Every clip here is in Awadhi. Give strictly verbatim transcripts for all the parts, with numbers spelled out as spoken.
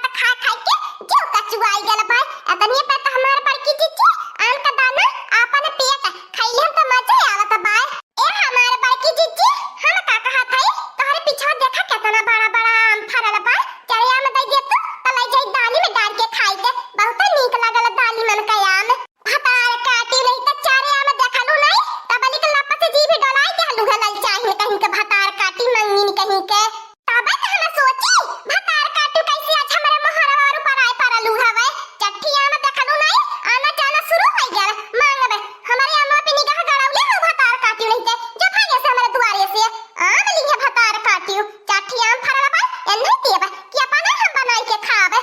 त खा खा के जीव कचुआई गल बाय। अतनिए पे त हमार बड़की जिज्जी आम का दाना आपन पेट खइले हम त मजे आवत बाय। ए हमार बड़की जिज्जी, हम का कहत हई, तोहरे पीछा देखा केतना बड़ा बड़ा आम फरल बा। चरे आम दे दे तू, त ले जाई दाली में डाल के खाई दे। बहुत नीक लागल दाली मन का आम। भतार काटी नहीं त चरे आम देखलू नहीं, तबलिक लपस जीभ डोलाई देहलू है ललचाहिन कहीं के, भतार काटी मंगिन कहीं के। तबे त हम सोची, भतार काटू कैसे आज हमरे मोहरवा और ऊपर आए परलू हवे। चट्ठी आम देखलू नहीं, आना जाना शुरू हो गया। मांगबे, हमरे अम्मा पे निगाह गड़ौले हो भतार काटू नहीं ते, जो भागे से हमरे दुआरे से। आम लिहे भतार काटू, चट्ठी आम फरल बा, एन्ने देबे कि अपना हम बनाई के खाबे।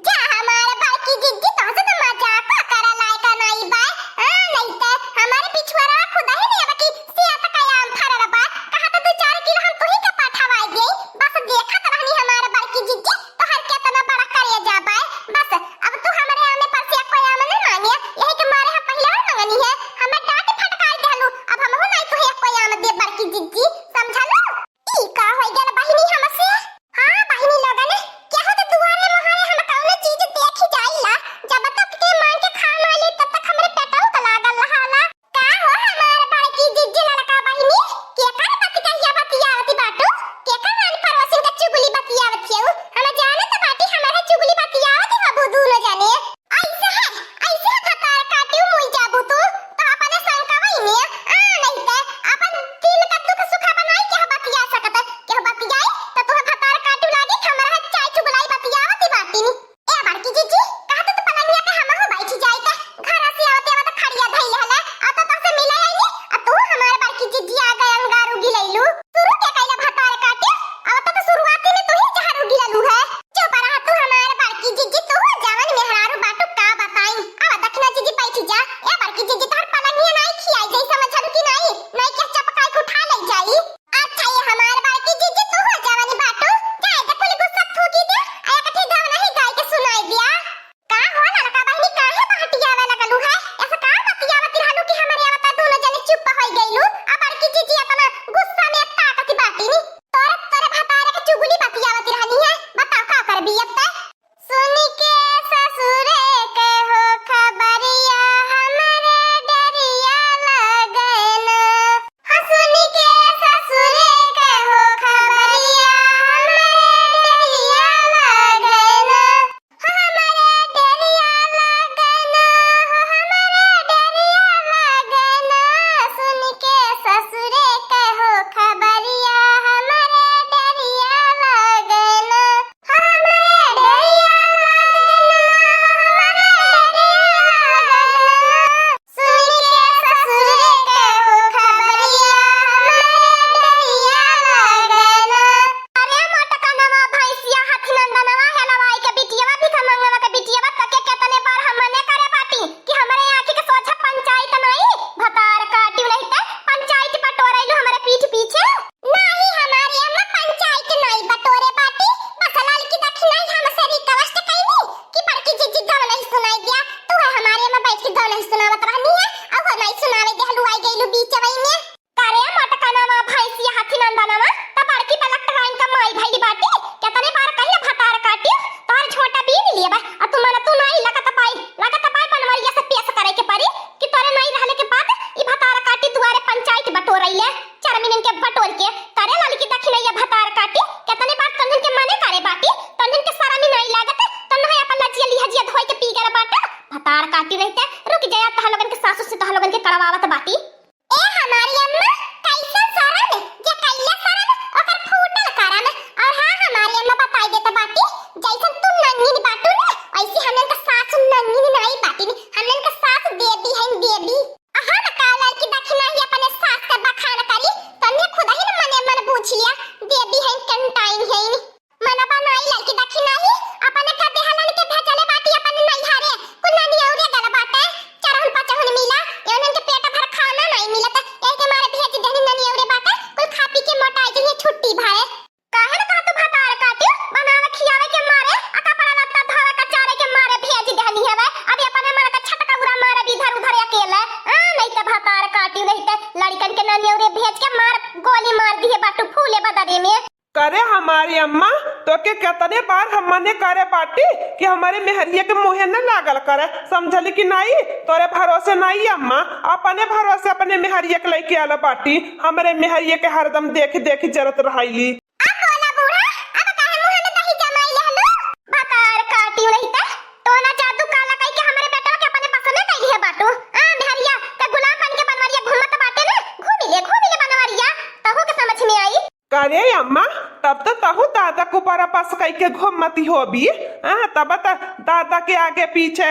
जा हमार बड़की जिज्जी, तोहसे त मजाक करे लायक नाई बा। आ, नहीं ते हमारे पिछुआरा खुदा ही नहीं अब की सिया त कयाम फरल बा। कहा त दू चार किलो हम तुही के पठवाई देई। बस देखत रहनी हमार बड़की जिज्जी, तोहर केतना बड़ा करेजा बा। बस अब तू हमरे आमे पर से कोई आम न मांगे, यही के मारे हम पहले मंगनी है। हमें डांट फटकाई देहलू, अब हमहू नहीं तुहे कोई आम दे बड़की जिज्जी, समझलू? ई का होई गल बहिनी हमसे? हाँ बहिनी लोगन, केहू त दुआरे मोहरे हम कौनो चीज देखी जाइला, जब तक के मांग के खा ना ली तब तक हमरे पेटऊ का लागल रहाला। का हो हमार बड़की जिज्जी ललका बहिनी, केकर बतिया बतियावती बाटू? केकर रानी पड़ोसिन का चुगली बतियावत हऊ? हम जानत बाटी हमरे चुगली बतियावत हबू दूनो जने। ऐसे है, ऐसे है भतार काटियो मुई जाबू तू, तो अपने संकवई में, आ, नहीं ते अपन दिल का दुख सुखा बनाई के बतिया सकत, के बतियाई, तो तू भतार काटियो लागे कि हमरा चाय चुगलाई बतियावती बाटी नी। ए बड़की जिज्जी, कहत तू पलंगिया पे हमहू बैठी जाई त, घर से आवते आवत खड़िया धइले हला, आ तो तोसे मिला आई नी, आ तू हमार बड़की जिज्जी आ गए अंगारू गिलैलू। शुरू के कैला भतार काटियो, अब तो, तो शुरुआती में तू ही जहरू गिललू है। चुप रह तू हमार बड़की जिज्जी, तू जवन मेहरारू बाटू का बताई। अब दखिना जिज्जी बैठी जा। ए बड़की जिज्जी तोहर पलंगिया नाई खियाई जाई, समझलू कि नाई? नाई के चपकाई के उठा ले जाई। अच्छा ये हमार बड़की जिज्जी तू जवन बाटू, जाए दे कुल गुस्सा थूकी दे, आ एक ठे धव नहीं गाय के सुनाई दिया। का हो लड़का बहिनी काहे बहटियावे लगलू है? ऐसा का बतियावत रहलू कि हमरे आवता दोनों जने चुप होई गइलू? आ बड़की जिज्जी अपना गुस्सा में ताकत बाटी नी। तोरे, तोरे भतारे के चुगली बतियावत रहनी है। बताओ का करबी अब तै? सुन के ससुरे के हो खबरिया हमरे डरिया लगन। हाँ, सुन के ससुरे के हो खबरिया हमरे डरिया लगन। हमरे डरिया लागन हो, हमरे डरिया लागन, सुन के ससुरे के हो खबरिया, हमरे डरिया लागन। हमरे डरिया लागन, हमरे डरिया लागन, सुन के ससुरे के हो खबरिया, हमरे डरिया लागन। अरे मोटकनवा भैंसिया हथनंदनवा हेलवाई के बिटियवा भिखमंगवा के बिटियवा तके केतने बार हम मने करे बाटी कि हमरे आँखी के सोझा पंचायत नाई, भतार काटियो नहीं ते पंचायत बटोरैलू हमरे पीठ पीछे। नाई हमारे अम्मा पंचायत नाई बटोरे बाटी, बस ललकी दखिनाई हमसे request कैनी कि बड़की जिज्जी गाना ही सुनाई दिया, तू है हमारे अम्मा बैठ के गाना ही सुनावत रहनी है, अब वो नाई सुनावे देहलू आई गईलू बीच वही में। करे मोटकनवा भैंसिया हथनंदनवा, त बड़की बलक टराइन का माई भइली बाटी। केतने बार कहिला भतार काटी, तोहर झोटा बीन लेबे, आ तू मन तू नाई लगत पाई, लगत पाई बनवरिया से पेश करे के परी कि तोरे नाई रहले के बाद ई भतार काटी दुआरे पंचायत बटोरैले, चरमिनन के बटोर के। करे ललकी दखिनैया भतार काटी, केतने बार तन्हन के मने करे बाटी, तन्हन के शरम ही नाई लागत, तन्हन अपन लजिया लिहजिया धोई के पी गए बाटा। भतार काटी रहते, रुक जाया, तह लोगन के सासू से तह लोगन के कड़वावत बाटी। ए हमारी अम्मा, कैसन शरम, जे कैले शरम, ओकर फूटल करम। और हाँ, हमारी अम्मा बताई देत बाटी, जैसन तू नंगिन बाटू न, ऐसी हमन का सास नंगिन नाई बाटी न, हमन का सास देवी है, देवी। अहाँ न का ललकी दखिना ही अपने सास का बखान करी, तन्हे खुद ही न मने मन बूझ लिया, देवी है, कंटाइन है। मनवा नाई ललकी दखिना ही, अपने का देहलन के भेजले बाटी अपन नैहरे, कुल ननियौरे गल बाटे, चरहुन पचहुन मिला, एहनन के पेट भर खाना नाई मिलत, एह के मारे भेज देहनी ननियौरे बाटे, कुल खा पी के मोटाई जइहे छुट्टी भरे। काहे न कहतू भतार काटी, बनावे खियावे के मारे, आ कपड़ा लत्ता धोवे कचारे के मारे भेज देहनी हवे, अभी अपने मन का छटका उरा मारे इधर उधर अकेले, आ, नहीं ते भतार काटी, नहीं ते लड़कन के ननियौरे भेज के मार, गोली मार दिहे बाटू फूले बदरे में। करे हमारी अम्मा, तोके केतने बार हम मने करे बाटी कि हमरे मेहरिया के मुँहे न लागल करे, समझली कि नाई? तोरे भरोसे नाई अम्मा, अपने भरोसे अपने मेहरिया के लइके आला बाटी। हमरे मेहरिया के हरदम देख देख जरत रहइली। अब बोला बूढ़ा, अब काहे मुँह में दही जमाई लेहलू? भतार काटी नहीं ते, टोना जादू काला कई के हमरे बेटवा के अपने बस में कई लिहे बाटू। आ, मेहरिया, ते गुलाम बन के बनवरिया घूमत बाटे ना, घूमी ले, घूमी ले बनवरिया, तहू के समझ में आई। करे अम्मा, तब तो तहू दादा के ऊपर बस कई के घूमती होबी। आ, तब त दादा के आगे पीछे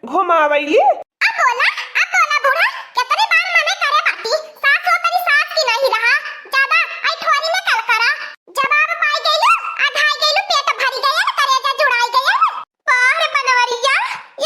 घुमावैली। अब बोला, अब बोला बूढ़ा, केतनी बार मने करे बाटी, सास हो तनी सास की नहीं रहा, ज्यादा ऐठोरी न कल करा। जवाब पाई गइलू, अधाई गइलू, पेट भरी गयल, करेजा जुड़ाई गयल। बाह रे बनवरिया,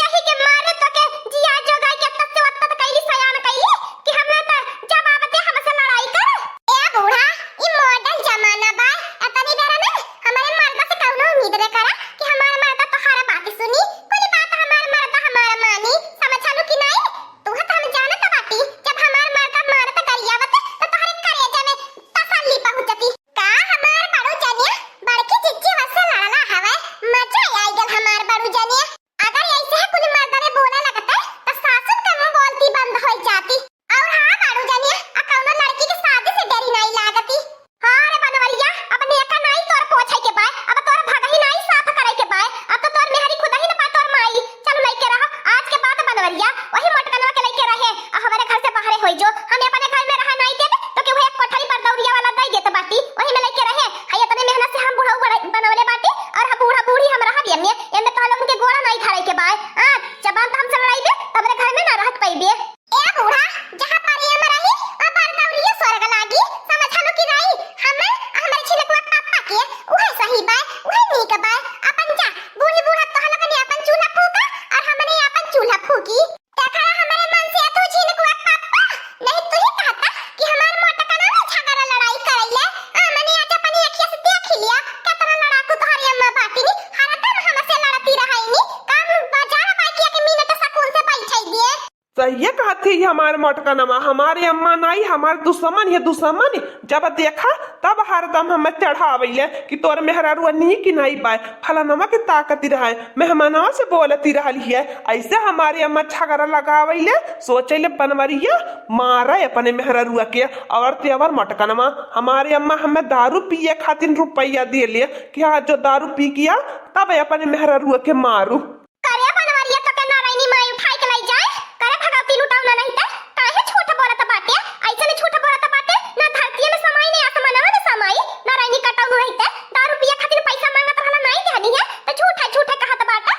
यही के मारे तोके जिया जोगाई के अत्तत से वत्तत कइली, सयान कइली कि हमरा त जवाब दे, हमसे लड़ाई कर। ए बूढ़ा, ई मॉडर्न जमाना बा, एतनी बेरा में हमरे मर्दा से कउनो उम्मीद न करा कि हमार मर्दा तोहार बात सुनी, कुल बात हमार मर्दा हमार मानी, समझलू कि नाई? तोह त हम जानत बाटी, जब हमार मर्दा मारत गरियावत त तोहरे करेजा में तसल्ली पहुँचती। का हमार बड़ू जनिया बड़की जिज्जी वसे लड़ला हवे, मजा आई गल हमार बड़ू जनिया। अगर ऐसे ही कुल मर्दने बोले लगते त सासुन के मुँह बोलती बंद हो जाती। और हाँ बड़ू जनिया, आ कउनो लड़की के शादी से डरी नाई लागती। हाँ रे बनवरिया, अब नेका नाई तोर पोछे के बाय, अब तोर भगही नाई साफ करे के बाय, अब तो तोर मेहरी खुदही न बा तोर माई। चल लइके रहो, आज के बाद बनवरिया वही मोटकनवा के लइके रहे, आ हमरे घर से बाहरे होई जो, हम अपने घर में रहा नाई देबे, तो के वही एक कोठरी बरदौरिया वाला दई देत बाटी, वही में लइके रहे। हाय इतने मेहनत से हम बूढ़ऊ बड़ा बनवले बाटी, और हम बूढ़ा बूढ़ी हम रहब एमे, एमे तो लोगन के गोड़ा नाई धरे के बाय। आ, जबान तो हमसे लड़ाई बे, तो हमरे घर में ना रहत पइबे। ए बूढ़ा, जहाँ पर ये मरही, वहाँ पर दौड़िए स्वर्ग लागी, समझलू कि नाई? हमें, हमरे छिलकुआ पापा के, उहे सही बाय, उहे नीक बाय। अपन जा, बूढ़ी बूढ़ा तोह लोगन अपन चूल्हा फूका, और हमने अपन चूल्हा फूकी। देखा हमरे मन से तू छिलकुआ पापा, नहीं तू ही कहता कि हमार मोटकना में झगड़ा लड़ाई करैले। आ, मने आज अपनी अखिया से देख लिया, कितना लड़ाकू तोहरी अम्मा बाटी नी, हरदम हमसे लड़ती रहई नी, काम बाजार बाकी एक मिनट सुकून से बैठे दिए। सहिए कहत ही हमार मोटकनवा, हमारे अम्मा नाई, हमार दुश्मन है, दुश्मन। जब देखा तब हरदम हमें चढ़ावैले कि तोर मेहरारुआ नीक नाई बाय, फलानवा के ताकती रहे, मेहमानवा से बोलती रहल हिय। ऐसे हमारे अम्मा झगड़ा लगावैले, सोचैले बनवरिया मारे अपने मेहरारुआ के। और तेवर मोटकनवा, हमारे अम्मा हमें दारू पिए खातिर रुपया देले कि हाँ जो दारू पी किया तब अपने मेहरारुआ के मारू। करे बनवरिया तोके नारायणी माई उठाई के लई जाए, करे भगवती लुटाऊ ना नहीं ते, काहे झूठ बोलत बाटे, ऐसे में झूठ बोलत बाटे, ना धरती में समाई, ना आसमानवा में समाई, नारायणी कटाऊ नहीं ते, दारू पिए खातिर पैसा मांगत रहला, नाई देहनी है, तो झूठे, झूठे कहत बाटे।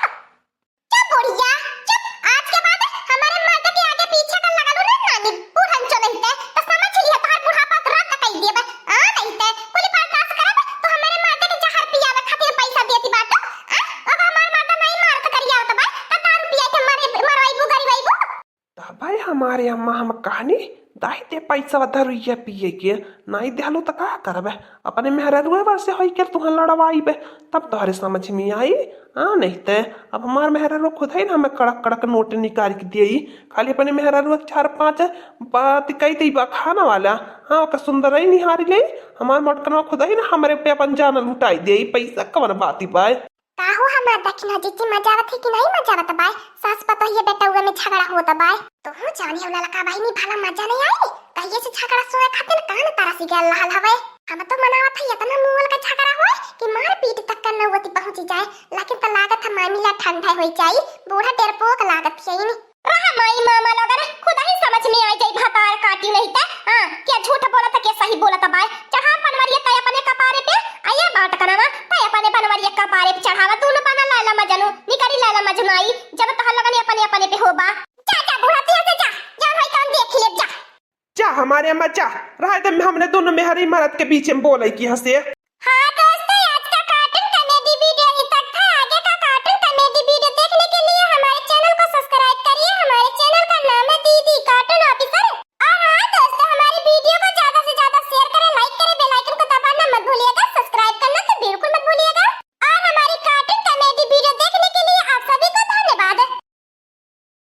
चुप बुढ़िया, चुप, आज के बाद हमारे मर्द के आगे पीछे का लगलू ना नानी, बूढ़न चो नहीं ते, तो समझ लिया तोहार बुढ़ापा रद्द कई देबे, आ नहीं ते, कुल बर्दाश्त करब, तो हमारे मर्द के जहर पियावे खातिर पैसा देती बाटो, आ? अब हमार माता नहीं मारत करियावत बा, त दारू पिया के मरे, मरवाइबू, गरिवाइबू। तबे हमारे अम्मा हम कहनी, दाई दे पैसा दारुइया पिए के, नहीं देहलू त का करबे? अपने मेहररुए बर से होई के तुहन लड़वाइबे, तब तोहरे समझ में आई। हाँ, नहीं ते अब हमार मेहररुआ खुद ही ना हमें कड़क कड़क नोट निकाल के दिए, खाली अपने मेहररुआ के चार पांच बात कही दे बखाना वाला। हाँ, ओकर सुंदर ही निहारी ले, हमार मोटकनवा खुद ही ना हमरे पे अपन जान लुटाई दे, पैसा कवन बाती बाय। काहो हमार दखिना जीजी, मजा आवत है कि नहीं मजा आवत बाय? सास पतोहिया बेटउआ में झगड़ा होत बाय। तोहू जाने वाला लका बहिनी, भला मजा नहीं आई? कहिए से झगड़ा सुने खातिर कान तरस गया लाल हवे। हम तो मनावत है इतना मुअल का झगड़ा होए कि मार पीट तक का नौबती पहुंची जाए, लेकिन तो लागत है मामला ठंडा हो जाई। बूढ़ा डेरपोक लागत है इनी। रहा माई मामा लोगन, खुद ही समझ में आ जाई, भतार काटी नहीं ते। हाँ, क्या झूठ बोलत, क्या सही बोलत बाय? चढ़ा बनवरिया तय अपने कपारे पे, आ ये बात करवा, तय अपने बनवरिया कपारे पे चढ़ावा, दोनों बना लैला मजनू, निकरी लैला मजनू आई, जब तोहर लगन अपने अपने पे होबा। जा, जा, बूढ़ा, तू यहाँ से जा, जा भाई, काम देख ले, जा। जा, हमारे अम्मा, जा, रहा दे, हमने दोनों मेहरी मरद के बीच में बोले की हंसे।